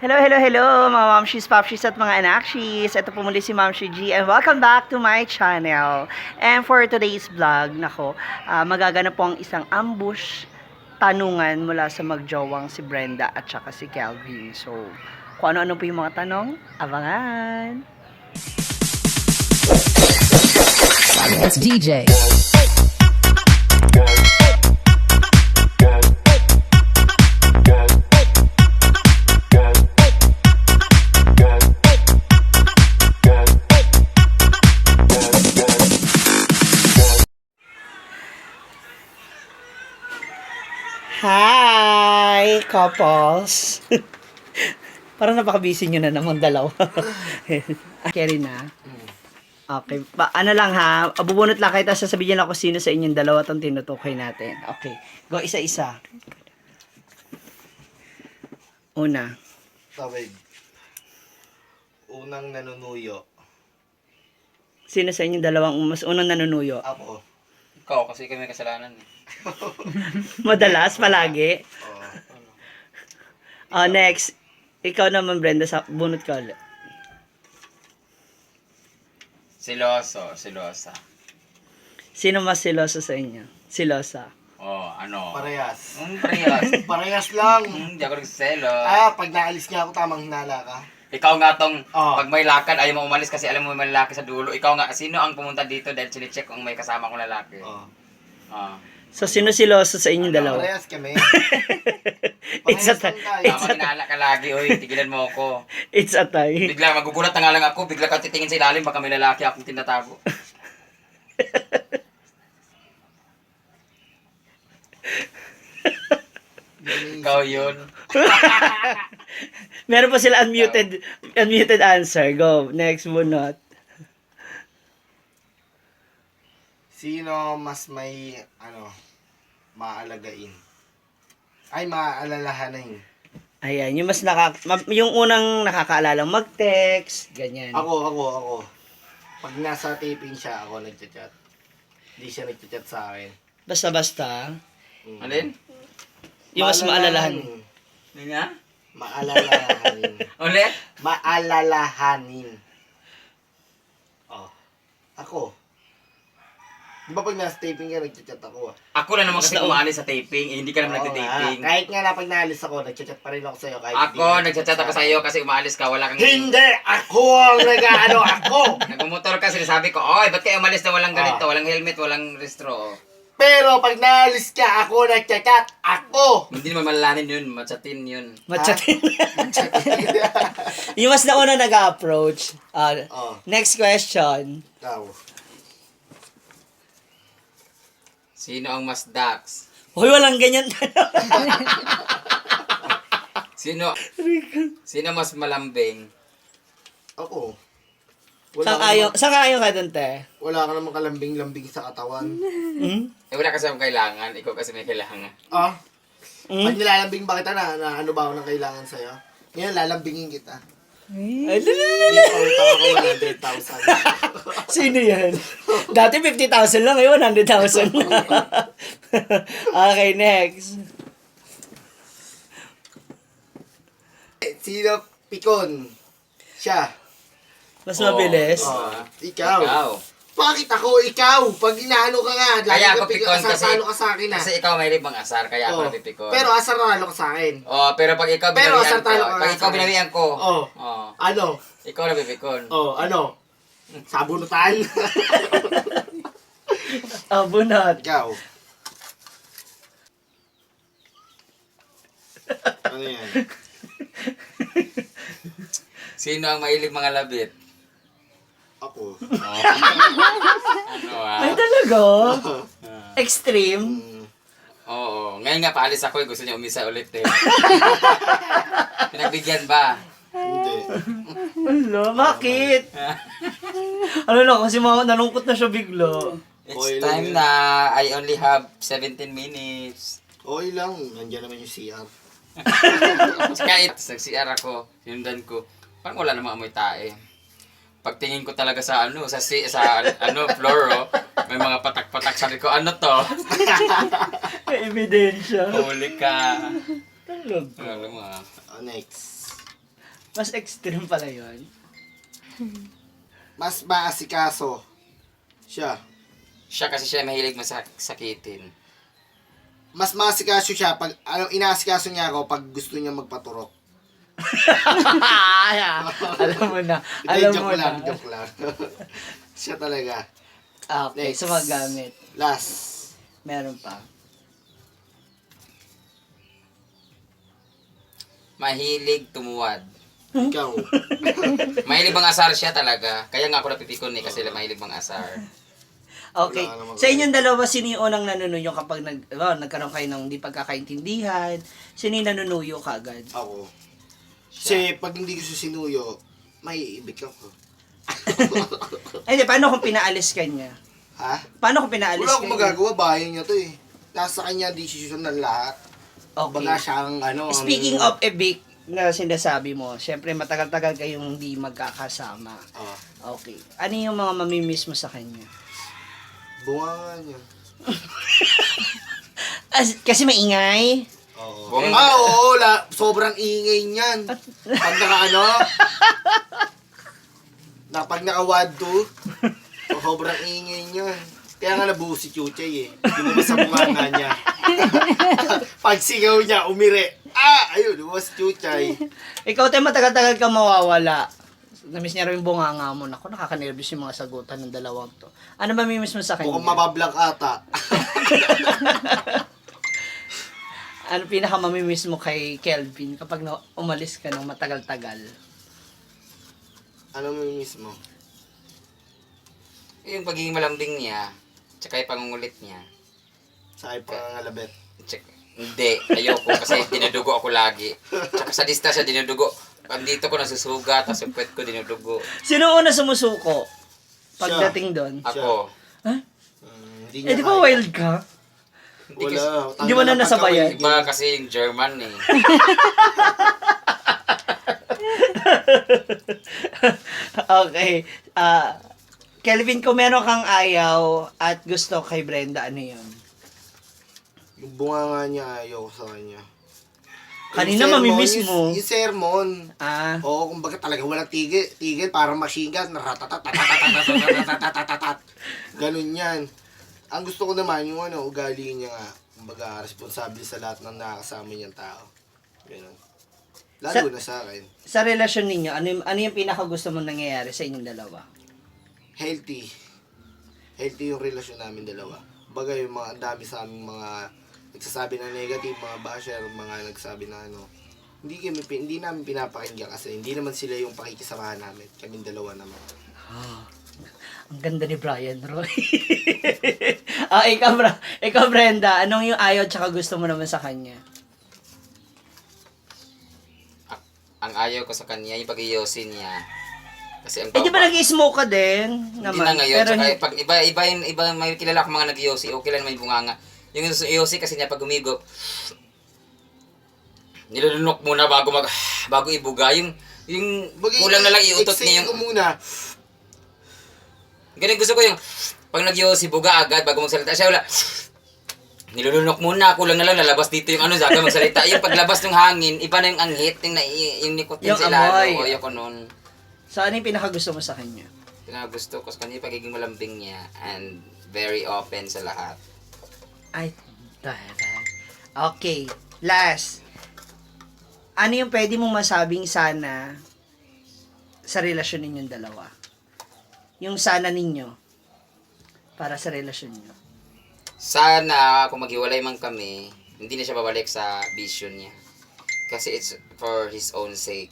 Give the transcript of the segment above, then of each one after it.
Hello, hello, hello mga mamshis, papshis at mga anakshis. Ito po muli si Mamshi G and welcome back to my channel. And for today's vlog, magaganap po ang isang ambush tanungan mula sa magjowang si Brenda at saka si Kelvin. So, kung ano-ano po yung mga tanong, abangan! It's DJ. Hi, couples! Parang napaka-busy nyo na namang dalawa. Carry na. Okay. Ano lang ha, bubunot lang kayo, tapos sasabihin lang ako sino sa inyong dalawa itong tinutukoy natin. Okay. Go isa-isa. Una. Tawid. Unang nanunuyo. Sino sa inyong dalawang mas unang nanunuyo? Ako. Ikaw, kasi kami may kasalanan eh. Madalas, palagi. Oo. Next. Ikaw naman, Brenda, bunot ka ulit. Silosa. Sino mas siloso sa inyo? Silosa. Parehas. Parehas. Parehas lang. Di ako nagsiselo. Pag naalis niya ako, tamang hinala ka. Ikaw nga tong, Oh. pag may lakad, ayaw mo umalis kasi alam mo may lalaki sa dulo. Ikaw nga, sino ang pumunta dito dahil sinicheck kung may kasama kong lalaki? Oo. So, sino siloso sa inyong dalawa? Parehas kami. It's a Parehas lang tayo. Tama, hinala ka lagi, oy, tigilan mo ako. It's a tie. Bigla, magugulat na nga lang ako, bigla kang titingin sa ilalim, baka may lalaki akong tinatago. Ikaw yun. Meron pa sila unmuted answer. Go. Next bunot. Sino mas may, maaalagain? Ay, maaalalahanin. Ayan, yung unang nakakaalalang mag-text, ganyan. Ako. Pag nasa taping siya, ako nagchat-chat. Hindi siya nagchat-chat sa akin. Basta-basta. Alin? Yung mas maalalahan. Ano nga? Maalalahanin. Ulit? Maalalahanin. Ako. Di ba pag nasa taping ka, nagchat-chat ako Ako na naman kasi umaalis sa taping, hindi ka naman nagtitaping. Kahit nga na pag naalis ako, nagchat-chat pa rin ako sa'yo. Ako, nagchat-chat ako sa'yo kasi umaalis ka, wala kang... Hindi! Ako ang ako! Nagmumotor ka, sinasabi ko, oy, ba't kayo umalis na walang ganito, walang helmet, walang restro? Pero pag naalis ka, ako nagchat-chat. Ako! Hindi naman malalanin yun, matchatin yun. Matchatin. Yung mas nauna nag-approach. Next question. Ikaw. Sino ang mas dax? Hoy, walang ganyan. Sino mas malambing? Ako. Saan kayo ka dun, te? Wala ka namang kalambing-lambing sa katawan. Wala kasi akong kailangan, ikaw kasi may kailangan. Pag nilalambing ba kita na ano ba ako ng kailangan sa'yo? Ngayon, lalambingin kita. Ay, Hindi pa utang ako 100,000. Sino yan? Dati 50,000 lang, ngayon 100,000 na. Okay, next. Sino pikon? Siya. Mas mabilis. Ikaw. Bakit ako? Ikaw. Pag inaano ka nga, Kaya ako lagi pikon asar, kasi, talo ka sa akin kasi ikaw may libang asar, kaya ako napipikon. Pero asar talo ka sa akin. Pero pag ikaw Pero asar binawian ko, talo ka pag nga ikaw sa binawian ko, Ano? ikaw napipikon. Ano? Sabunutan. Bunot. Ikaw. Ano yan? Sino ang mahilig mga labit? Ako. Ano Ay, talaga? Extreme? Oo. Ngayon nga, paalis ako, gusto niya umisa ulit eh. Pinagbigyan ba? Hindi. Wala, bakit? Ano lang, kasi nalungkot na siya bigla. It's Okay lang time yun. na I only have 17 minutes. Okay lang. Nandiyan naman yung CR. Kahit nag-CR ako, sinundan ko, parang wala namang amoy tae. Pagtingin ko talaga sa floor, may mga patak-patak, sabi ko, ano to? May ebidensya. Huli ka. Talaga. Alam mo Next. Mas extreme pala yun. Mas maasikaso siya. Siya kasi siya mahilig masakitin. Mas maasikaso siya pag, inaasikaso niya ako pag gusto niya magpaturok. Alam mo na. Hindi, Alam mo joke na. lang, joke lang. Siya talaga. Okay, Next. so magamit. Last. Meron pa. Mahilig tumuwad. Ikaw. Mahilig bang asar siya talaga. Kaya nga ako napipikon kasi mahilig bang asar. Okay. Wala ka namang Sa inyong dalawa, sino yung unang nanunuyo kapag nagkaroon kayo ng di pagkakaintindihan? Sino yung nanunuyo kagad? Ako. Kasi pag hindi ko sinuyo, may ibig ako. Ay, di, paano kung pinaalis ka niya? Ha? Paano kung pinaalis Wala ka akong niya? magagawa, bahay niya to eh. Nasa kanya decision ng lahat. Baga Okay. siyang ano. Speaking of evict na sinasabi mo, syempre matagal-tagal kayong hindi magkakasama. Okay. Ano yung mga mamimiss mo sa kanya? Bunga niya. Kasi maingay? Oo. Bunga. Oo, sobrang ingay niyan. Pag pag naka-wad to, sobrang ingay niyan. Kaya nga nabuo si Chuchay eh. Lumabas sa bunganga niya. Pag sigaw niya, umire. Ayun, lumabas si Chuchay. Ikaw tayo matagal-tagal ka mawawala. Namiss niya rin yung bunganga mo. Naku, nakaka-nervous yung mga sagutan ng dalawang to. Ano mamimiss mo sa kanya? Mukhang mabablang ata. Ano pinaka mamimiss mo kay Kelvin kapag umalis ka ng matagal-tagal? Ano mo mismo? Yung pagiging malambing niya, tsaka yung pangungulit niya. Sa pangalabet. Hindi, ayoko kasi dinudugo ako lagi. Tsaka sa distansya dinudugo. Dito ko nasusugat, tapos yung puwet ko dinudugo. Sino una sumusuko? Pagdating doon? Ako. Hindi Eh, di ba wild ka? Hindi kasi, Wala. Hindi mo na nasabayan? iba kasi yung German eh. Okay. Kelvin, kung meron kang ayaw at gusto kay Brenda, ano yun? Yung bunga niya, ayaw ko sa kanya. Kanina Yung sermon, mamimiss mo. Yung sermon. Oo, kumbaga talaga walang tigil. Tigil, parang machine gun. Ratatatatatatatatatatatatat. Ganun yan. Ang gusto ko naman, yung ugali niya nga. Kumbaga, responsable sa lahat ng nakakasama niyang tao. Ganun. Lalo na sa akin. Sa relasyon ninyo, ano yung pinaka gusto mong nangyayari sa inyong dalawa? Healthy. Healthy yung relasyon namin dalawa. Bagay yung mga ang dami sa aming mga nagsasabi ng negative, mga basher, mga nagsabi na hindi namin pinapakinggan kasi hindi naman sila yung pakikisamahan namin. Kaming dalawa naman. Ang ganda ni Brian, Roy. Ikaw, Brenda, anong yung ayaw tsaka gusto mo naman sa kanya? Ang ayaw ko sa kanya, yung pag-iyosin niya. Kasi ang Eh, di ba nag-smoke ka din? Hindi na ngayon. Pero Tsaka pag iba may kilala akong mga nag-iyosi, okay lang may bunganga. Yung iyosi kasi niya pag umigop, nilulunok muna bago ibuga. Yung kulang na lang iutot niya ko yung... muna. Ganun gusto ko yung pag nag-iyosi, buga agad bago magsalita. Siya wala, nilulunok muna, kulang na lang lalabas dito yung ano, zaga magsalita. Yung paglabas ng hangin, iba na yung anghit, yung nikotin Yung sila. amoy. O yung nun. So, ano yung pinaka gusto mo sa kanya? Gusto ko sa kanya yung pagiging malambing niya and very open sa lahat. Ay, okay. Last. Ano yung pwede mong masabing sana sa relasyon ninyong dalawa? Yung sana ninyo para sa relasyon niyo. Sana, kung maghiwalay man kami, hindi na siya babalik sa vision niya. Kasi it's for his own sake.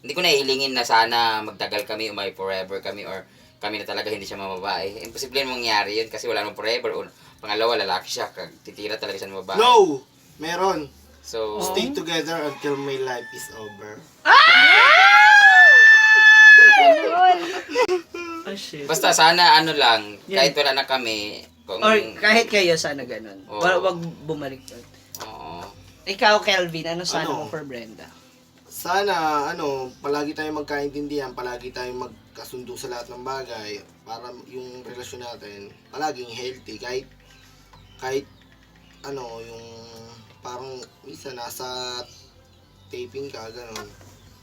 Hindi ko nahihilingin na sana magtagal kami o may forever kami or kami na talaga hindi siya mamabae. Imposible yung mangyari yun kasi wala namang forever. O, pangalawa, lalaki siya. Titira talaga siya ng babae. No! Meron. So, Stay together until my life is over. Oh, shit. basta sana ano lang, Yeah. kahit wala na kami, kung... Or kahit kayo, sana ganun. Oo. Wag bumalik doon. Oo. Ikaw, Kelvin, ano sana Ano? mo for Brenda? Sana, palagi tayong magkaintindihan, palagi tayong magkasundo sa lahat ng bagay para yung relasyon natin palaging healthy kahit yung parang minsan nasa taping ka, gano'n.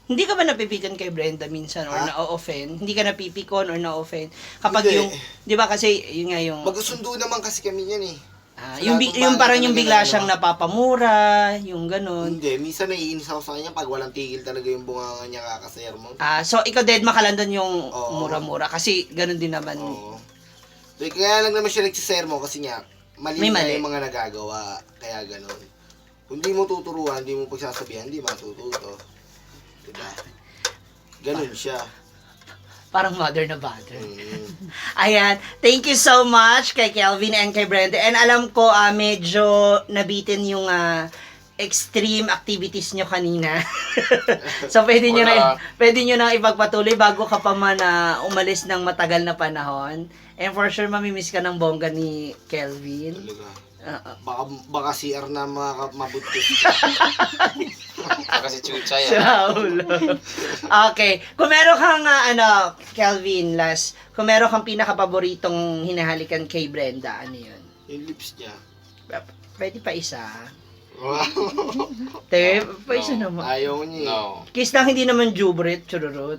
Hindi ka ba napipikon kay Brenda minsan or Ha? na-offend? Hindi ka napipikon or na-offend? Kapag Hindi. yung, di ba kasi, yun nga yung, Magkasundo naman kasi kami yan eh. yung parang yung talaga bigla na, siyang ano. napapamura, yung ganun. Hindi, minsan naiinis ako sa kanya pag walang tigil talaga yung bunganga niya kakasermon. So, ikaw dead makalandan yung Oo. mura-mura kasi ganun din naman. Oo. So, kaya lang naman siya nagsisermo kasi nga, mali May na mali. yung mga nagagawa. Kaya ganun. Kung di mo tuturuan, di mo pagsasabihan, di matututo. Diba? Ganun siya. Parang mother na father. Mm. Ayan. Thank you so much kay Kelvin and kay Brenda. And alam ko, medyo nabitin yung extreme activities nyo kanina. So, pwede nyo na ipagpatuloy bago ka pa man umalis ng matagal na panahon. And for sure, mamimiss ka ng bongga ni Kelvin. Talaga. Oo. Baka CR na mabuntis. Kasi chucha yan. Saulo. Okay. Kung meron kang, Kelvin, last, kung meron kang pinaka-paboritong hinahalikan kay Brenda, ano yun? Yung lips niya. Pwede pa isa. Wow. Te, pa isa No. naman. Ayaw niya eh. No. Kiss lang, hindi naman jubret, chururut.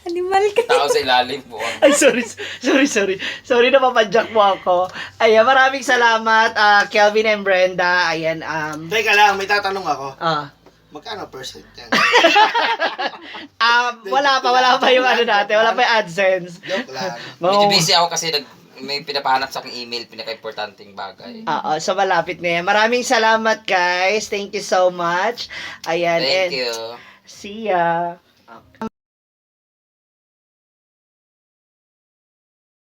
Animal ka. Tao sa ilalim po. Ay, sorry. Sorry, napapadyak mo ako. Ayan, maraming salamat, Kelvin and Brenda. Ayan, Teka lang, may tatanong ako. ah. Magkano percent yan? Wala pa yung ano natin, wala pa yung AdSense. Joke lang. Medyo busy ako kasi may pinapahanap sa aking email, pinaka-importanting bagay. So malapit na yan. Maraming salamat, guys. Thank you so much. Ayan, Thank and you. see ya.